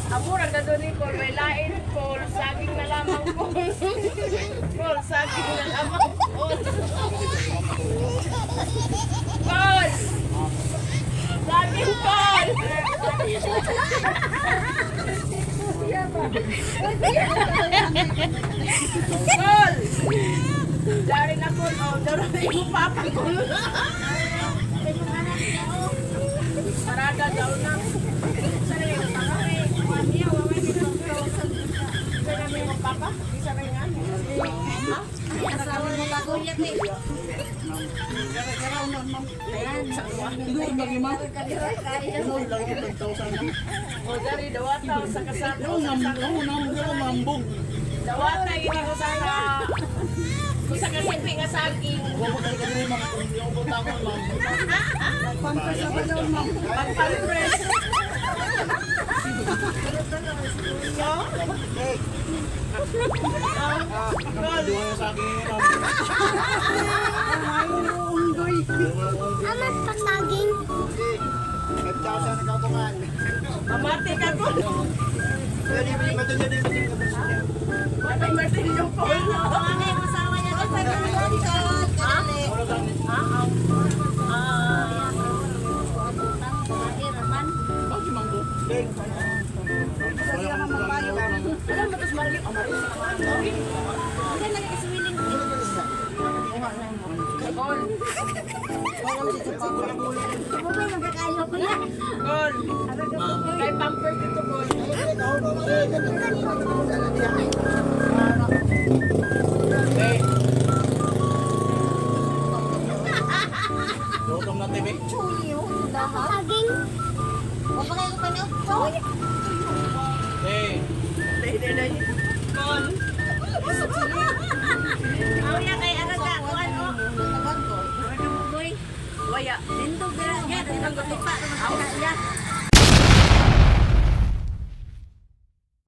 Amura ka doon ni Paul, may lain, Paul, saging na lamang, Paul. Paul, saging na lamang, Paul. Paul! Saging, Paul! Paul! Dari na, Paul. Oh, dari na yung papa ko. Parada daw na. Sa na yung papa? Isa na yung papa? Isa na yung ano? Ha? Asawa mo bago niya eh. Tinuod lang yun, ma'am. Tinuod lang yun, 10,000. O dari dawata sa kasama. Yung nambong. Dawata yun ako sa kung sa kasimpi nga saging. Huwag mo talaga rin, ma'am. Kung yung punta ko, ma'am. Pagpalpres. Duha na sa akin yun, ma'am. Amat pasaging. 5,000 na kautungan. Mamate ka ko. Pwede mo yung matuloy din yung Matay Martin yung Paul. Ano yung asawa niya? Ha? Ah. Bakit manggo? Alam mo tos Mario, oh, Mario sa kawan. Gol. Gol. Kay pamper dito, Gol. Eh. Gutom na, TV. Saging. Eh. Day, day, day. Gol. Kuya kay Araga, kuan o. Waya. Dindog dira niya, dindog pa.